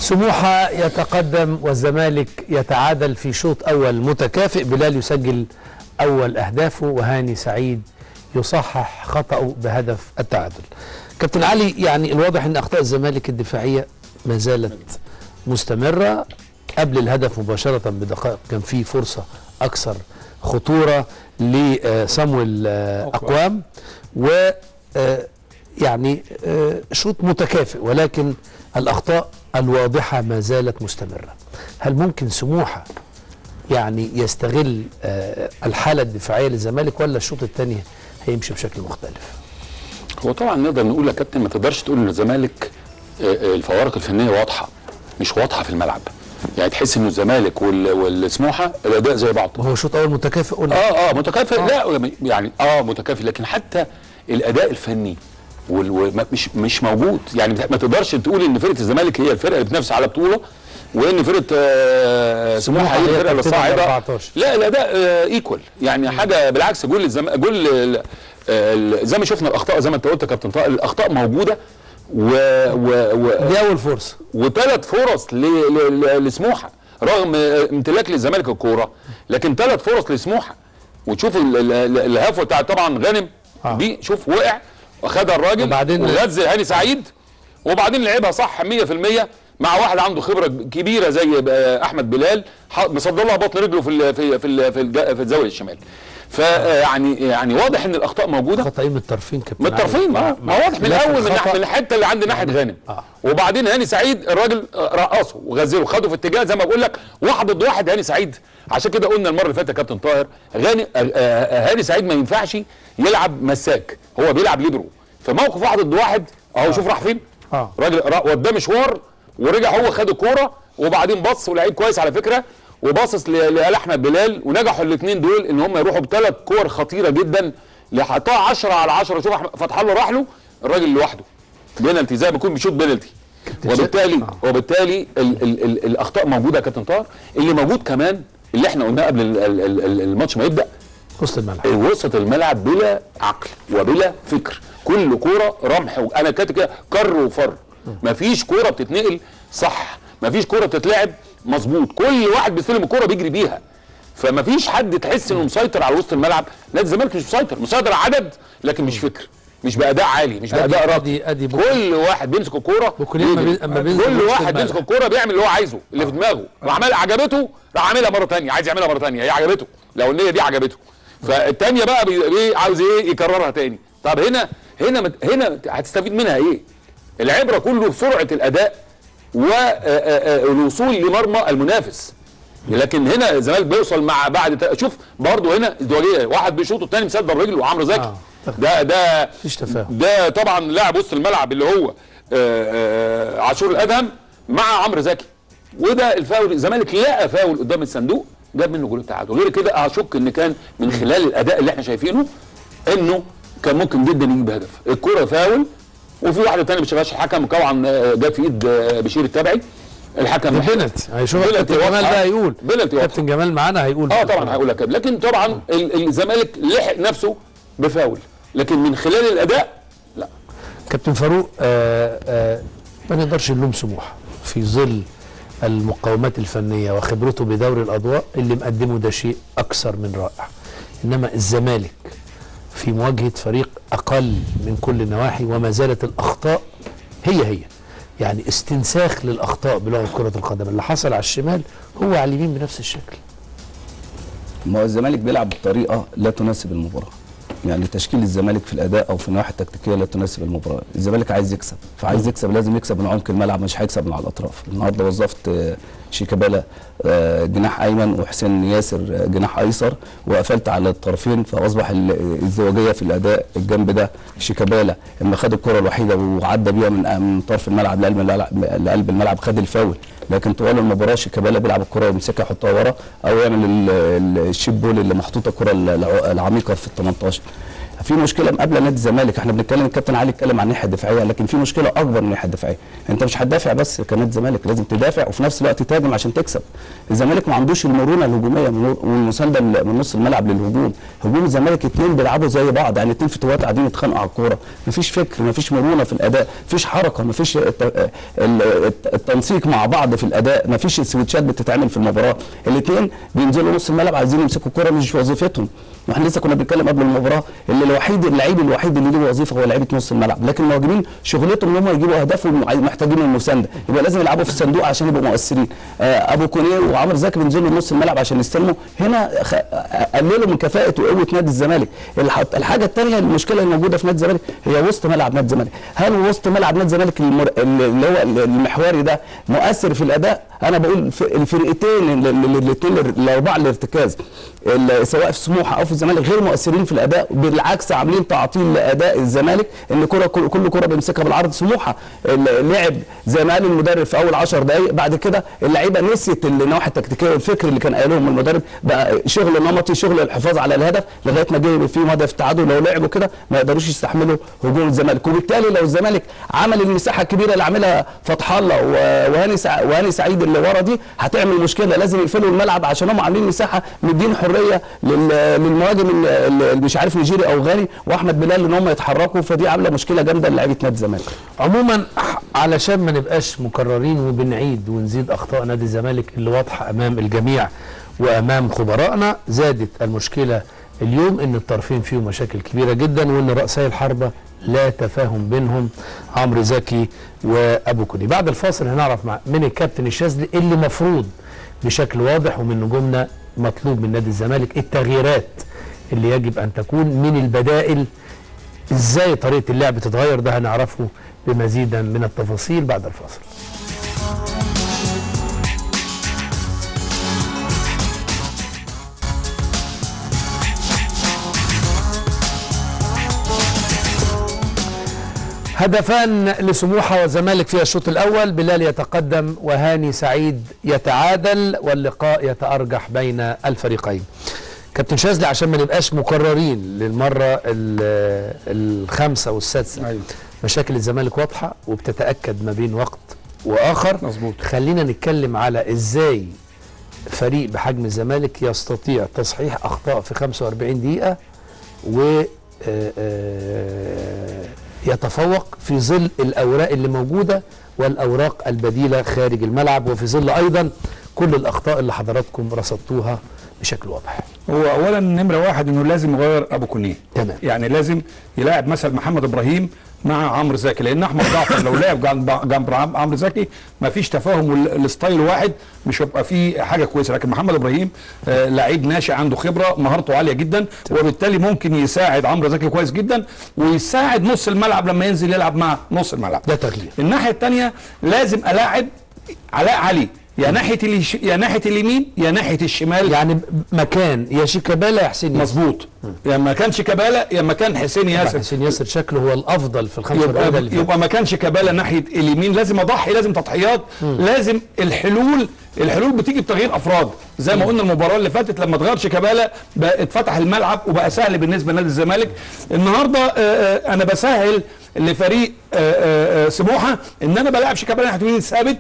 سموحة يتقدم والزمالك يتعادل في شوط أول متكافئ. بلال يسجل أول أهدافه وهاني سعيد يصحح خطأه بهدف التعادل. كابتن علي، يعني الواضح أن أخطاء الزمالك الدفاعية ما زالت مستمرة. قبل الهدف مباشرة بدقائق كان في فرصة أكثر خطورة لصامويل أقوام، و يعني شوط متكافئ ولكن الأخطاء الواضحة ما زالت مستمرة. هل ممكن سموحة يعني يستغل الحالة الدفاعية للزمالك، ولا الشوط الثاني هيمشي بشكل مختلف؟ هو طبعا نقدر نقول يا كابتن، ما تقدرش تقول ان الزمالك الفوارق الفنية واضحة، مش واضحة في الملعب. يعني تحس انه الزمالك والسموحه الاداء زي بعض. هو شوط اول متكافئ قلنا. متكافئ، لا يعني متكافئ، لكن حتى الاداء الفني مش موجود. يعني ما تقدرش تقول ان فرقه الزمالك هي الفرقة اللي بتنافس على بطوله، وان فرقه سموحه هي الفرقة اللي صاعده. لا، الاداء equal يعني حاجة بالعكس. جول جول زي ما شفنا الاخطاء، زي ما انت قلت يا كابتن طارق، الاخطاء موجودة دي اول فرصة وثلاث فرص لسموحه رغم امتلاك للزمالك الكورة، لكن ثلاث فرص لسموحه. وتشوف الهفوه بتاع طبعا غانم دي، شوف وقع وخدها الراجل وغزل هاني سعيد، وبعدين لعبها صح 100% مع واحد عنده خبره كبيرة زي احمد بلال، مصدر لها بطن رجله في في في في الزاوية الشمال. فيعني يعني واضح ان الاخطاء موجودة. خطأين من الطرفين كابتن، من الطرفين، ما واضح من الاول، من الحتة اللي عند ناحية غانم. وبعدين هاني سعيد الراجل رقصه وغزله وخده في اتجاه زي ما بقول لك واحد ضد واحد هاني سعيد. عشان كده قلنا المرة اللي فاتت يا كابتن طاهر، هاني سعيد ما ينفعش يلعب مساك، هو بيلعب ليبرو. فموقف واحد ضد واحد اهو، شوف راح فين. راجل وداه مشوار ورجع هو خد الكورة، وبعدين بص، ولعيب كويس على فكرة، وباصص لاحمد بلال، ونجحوا الاثنين دول ان هم يروحوا بثلاث كور خطيرة جدا لحطها 10 على 10. شوف فتح الله راح له الراجل لوحده بينالتي، زي ما يكون بيشوط بينالتي. وبالتالي ال ال ال الاخطاء موجودة يا كابتن طاهر. اللي موجود كمان اللي احنا قلناه قبل الماتش ما يبدا، وسط الملعب، وسط الملعب بلا عقل وبلا فكر، كل كورة رمح. انا كاتب كده كر وفر، مفيش كورة بتتنقل صح، مفيش كورة بتتلعب مظبوط، كل واحد بيستلم الكورة بيجري بيها. فمفيش حد تحس انه مسيطر على وسط الملعب. نادي الزمالك مش مسيطر، مسيطر عدد لكن مش فكر، مش باداء عالي، مش باداء راقي. كل واحد بيمسك الكورة، كل واحد بيمسك الكورة بيعمل اللي هو عايزه، اللي في دماغه، راح عمل عجبته راح عاملها مرة ثانية، عايز يعملها مرة ثانية، هي عجبته، الاولانية دي عجبته، فالثانيه بقى عاوز ايه يكررها ثاني. طب هنا هنا هنا هتستفيد منها ايه؟ العبرة كله بسرعة الاداء والوصول لمرمى المنافس. لكن هنا الزمالك بيوصل مع بعد، شوف برضه هنا ازدواجية، واحد بيشوط والثاني مسدر رجله، وعمرو زكي ده مفيش تفاهم. ده طبعا لاعب وسط الملعب اللي هو عاشور الادهم مع عمرو زكي، وده الفاول. الزمالك لقى فاول قدام الصندوق جاب منه جول التعادل. غير كده اشك ان كان من خلال الاداء اللي احنا شايفينه انه كان ممكن جدا يجيب هدف. الكره فاول، وفي واحدة ثانية ما شافهاش الحكم، طبعا جت في ايد بشير التبعي، الحكم بنالتي. هيشوف كابتن جمال ده هيقول، كابتن جمال معانا هيقول طبعا هيقول لك. لكن طبعا الزمالك لحق نفسه بفاول، لكن من خلال الاداء لا. كابتن فاروق، ما نقدرش نلوم سموحه في ظل المقاومات الفنية وخبرته بدوري الاضواء اللي مقدمه، ده شيء اكثر من رائع. انما الزمالك في مواجهة فريق أقل من كل النواحي، وما زالت الأخطاء هي هي، يعني استنساخ للأخطاء بلغة كرة القدم. اللي حصل على الشمال هو على اليمين بنفس الشكل. ما هو الزمالك بيلعب بطريقة لا تناسب المباراة. يعني تشكيل الزمالك في الأداء أو في النواحي التكتيكية لا تناسب المباراة. الزمالك عايز يكسب، فعايز يكسب لازم يكسب من عمق الملعب، مش هيكسب من على الأطراف. النهارده وظفت شيكابالا جناح ايمن وحسين ياسر جناح ايسر، وقفلت على الطرفين، فاصبح الازدواجيه في الاداء. الجنب ده شيكابالا اما خد الكره الوحيدة وعدى بيها من طرف الملعب لقلب الملعب خد الفاول، لكن طوال المباراة شيكابالا بيلعب الكره ويمسكها يحطها ورا، او يعمل ال chip ball اللي محطوطة الكره العميقة في ال 18. في مشكلة مقابله نادي الزمالك، احنا بنتكلم الكابتن علي اتكلم عن الناحية الدفاعية، لكن في مشكلة اكبر من الناحية الدفاعية. انت مش هتدافع بس كنادي الزمالك، لازم تدافع وفي نفس الوقت تهاجم عشان تكسب. الزمالك ما عندوش المرونة الهجومية والمسانده من نص الملعب للهجوم. هجوم الزمالك اثنين بيلعبوا زي بعض، يعني اثنين فتوات قاعدين يتخانقوا على الكورة، مفيش فكر، مفيش مرونة في الاداء، مفيش حركة، مفيش التنسيق مع بعض في الاداء، مفيش سويتشات بتتعمل في المباراة. الاثنين بينزلوا نص الملعب عايزين يمسكوا الكورة، مش وظيفتهم. واحنا لسه كنا بنتكلم قبل المباراة اللي الوحيد اللعيب الوحيد اللي له وظيفة هو لعيبة نص الملعب، لكن المهاجمين شغلتهم ان هم يجيبوا اهداف ومحتاجين المساندة، يبقى لازم يلعبوا في الصندوق عشان يبقوا مؤثرين. ابو كونية وعمرو زكي بينزلوا نص الملعب عشان يستلموا، هنا قللوا من كفاءة وقوه نادي الزمالك. الحاجة الثانية المشكلة الموجودة في نادي الزمالك هي وسط ملعب نادي الزمالك. هل وسط ملعب نادي الزمالك اللي هو المحوري ده مؤثر في الاداء؟ انا بقول الفرقتين الاثنين الاربعة الارتكاز سواء في سموحه او في الزمالك غير مؤثرين في الاداء، بالعكس عاملين تعطيل لاداء الزمالك، ان كره كل كره بيمسكها بالعرض. سموحه لعب زي ما قال المدرب في اول 10 دقائق، بعد كده اللعيبة نسيت النواحي التكتيكيه والفكر اللي كان قايلهم المدرب، بقى شغل نمطي، شغل الحفاظ على الهدف لغاية ما جه فيهم هدف التعادل. لو لعبوا كده ما يقدروش يستحملوا هجوم الزمالك، وبالتالي لو الزمالك عمل المساحة الكبيرة اللي عاملها فتح الله وهاني سعيد اللي ورا دي هتعمل مشكلة، لازم يقفلوا الملعب عشان هم عاملين مساحة مدين حرية للمهاجم اللي مش عارف نيجيري او غاني واحمد بلال ان هم يتحركوا، فدي عامله مشكلة جامدة للاعيبه نادي الزمالك. عموما علشان ما نبقاش مكررين وبنعيد ونزيد اخطاء نادي الزمالك اللي واضحة امام الجميع وامام خبرائنا، زادت المشكلة اليوم ان الطرفين فيهم مشاكل كبيرة جدا، وان رأسي الحربة لا تفاهم بينهم، عمرو زكي وابو كوني. بعد الفاصل هنعرف من الكابتن الشاذلي اللي مفروض بشكل واضح ومن نجومنا مطلوب من نادي الزمالك التغييرات اللي يجب ان تكون من البدائل، ازاي طريقه اللعب تتغير، ده هنعرفه بمزيد من التفاصيل بعد الفاصل. هدفان لسموحة والزمالك في الشوط الأول، بلال يتقدم وهاني سعيد يتعادل، واللقاء يتأرجح بين الفريقين. كابتن شاذلي، عشان ما نبقاش مكررين للمرة الخامسة والسادسة، أيوة. مشاكل الزمالك واضحة وبتتأكد ما بين وقت وآخر. مظبوط. خلينا نتكلم على إزاي فريق بحجم الزمالك يستطيع تصحيح أخطاء في 45 دقيقة و يتفوق في ظل الأوراق اللي موجودة والأوراق البديلة خارج الملعب، وفي ظل أيضا كل الأخطاء اللي حضراتكم رصدتوها بشكل واضح. هو أولا نمرة واحد إنه لازم يغير أبو كونية. تمام. يعني لازم يلاعب مثلا محمد إبراهيم مع عمرو زكي، لأن أحمد جعفر لو لعب جنب عمرو زكي ما فيش تفاهم وال style واحد، مش هيبقى فيه حاجة كويسة. لكن محمد إبراهيم لعيب ناشئ عنده خبرة، مهارته عالية جدا، وبالتالي ممكن يساعد عمرو زكي كويس جدا، ويساعد نص الملعب لما ينزل يلعب مع نص الملعب. ده تغيير. الناحية الثانية لازم ألاعب علاء علي، يا ناحية يا ناحية اليمين يا ناحية الشمال، يعني مكان يا شيكابالا يا حسين ياسر. مظبوط، يا مكان شيكابالا يا مكان حسين ياسر. حسين ياسر شكله هو الافضل في الخمسة اللي فاتت، يبقى مكان شيكابالا ناحية اليمين. لازم اضحي، لازم تضحيات، لازم الحلول. الحلول بتيجي بتغيير افراد زي ما قلنا المباراة اللي فاتت لما اتغير شيكابالا اتفتح الملعب وبقى سهل بالنسبة لنادي الزمالك. النهارده انا بسهل لفريق سموحه ان انا بلاعب شيكابالا ناحية اليمين ثابت،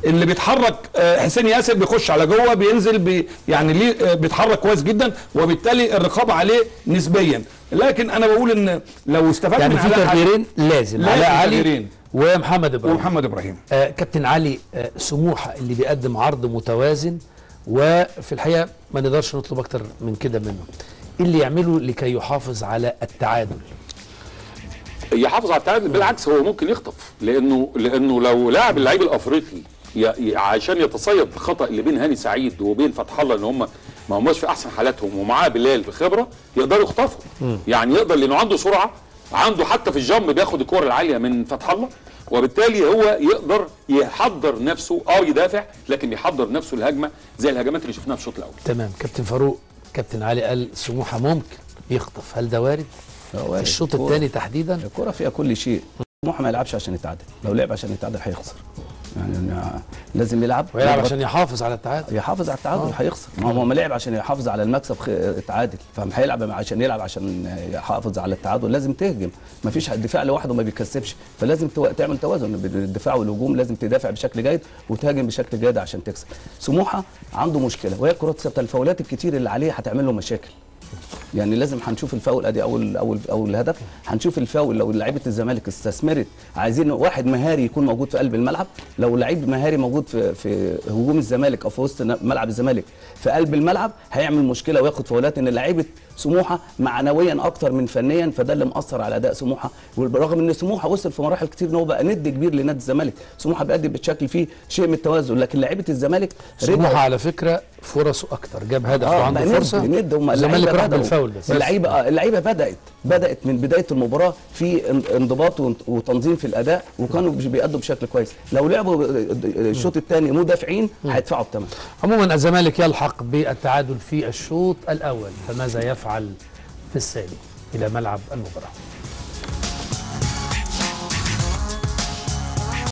اللي بيتحرك حسين ياسر بيخش على جوه، بينزل يعني ليه بيتحرك كويس جدا، وبالتالي الرقابة عليه نسبيا. لكن انا بقول ان لو استفدنا يعني في تغييرين لازم، علاء علي ومحمد ابراهيم. كابتن علي، سموحه اللي بيقدم عرض متوازن، وفي الحقيقة ما نقدرش نطلب اكتر من كده منه، اللي يعمله لكي يحافظ على التعادل؟ يحافظ على التعادل، بالعكس هو ممكن يخطف، لانه لو لعب اللعيب الافريقي عشان يتصيد الخطا اللي بين هاني سعيد وبين فتح الله، ان هم ما هماش في احسن حالاتهم، ومعاه بلال في خبره، يقدروا يخطفوا. يعني يقدر، لانه عنده سرعة، عنده حتى في الجنب بياخد الكور العالية من فتح الله، وبالتالي هو يقدر يحضر نفسه، يدافع لكن يحضر نفسه الهجمة زي الهجمات اللي شفناها في الشوط الاول. تمام. كابتن فاروق، كابتن علي قال سموحه ممكن يخطف، هل ده وارد؟ في الشوط الثاني تحديدا؟ الكورة فيها كل شيء. سموحه ما يلعبش عشان يتعادل، لو لعب عشان يتعادل هيخسر. يعني لازم يلعب، ويلعب عشان يحافظ على التعادل. يحافظ على التعادل هيخسر، ما هو ما لعب عشان يحافظ على المكسب اتعادل، فهيلعب عشان يلعب عشان يحافظ على التعادل. لازم تهجم، ما فيش الدفاع لوحده ما بيكسبش، فلازم تعمل توازن بين الدفاع والهجوم، لازم تدافع بشكل جيد وتهاجم بشكل جيد عشان تكسب. سموحه عنده مشكلة وهي الكرات الثابتة، الفاولات الكتير اللي عليه هتعمل له مشاكل. يعني لازم هنشوف الفاول، ادي اول هدف، هنشوف الفاول لو لعيبة الزمالك استثمرت. عايزين واحد مهاري يكون موجود في قلب الملعب، لو لعيب مهاري موجود في هجوم الزمالك او في وسط ملعب الزمالك في قلب الملعب هيعمل مشكلة وياخد فاولات. ان لعيبة سموحه معنويا اكتر من فنيا، فده اللي مأثر على اداء سموحه. وبرغم ان سموحه وصل في مراحل كتير ان هو بقى ند كبير لنادي الزمالك، سموحه بيأدي بشكل فيه شيء من التوازن، لكن لعيبة الزمالك سموحه على فكرة فرصة اكتر، جاب هدف وعنده فرصة، ند. الزمالك راح بالفاول بس. اللعيبة بدات من بداية المباراة في انضباط وتنظيم في الاداء، وكانوا بيأدوا بشكل كويس. لو لعبوا الشوط الثاني مدافعين هيدفعوا الثمن. عموما الزمالك يلحق بالتعادل في الشوط الاول، فماذا يفعل في الثاني؟ الى ملعب المباراة.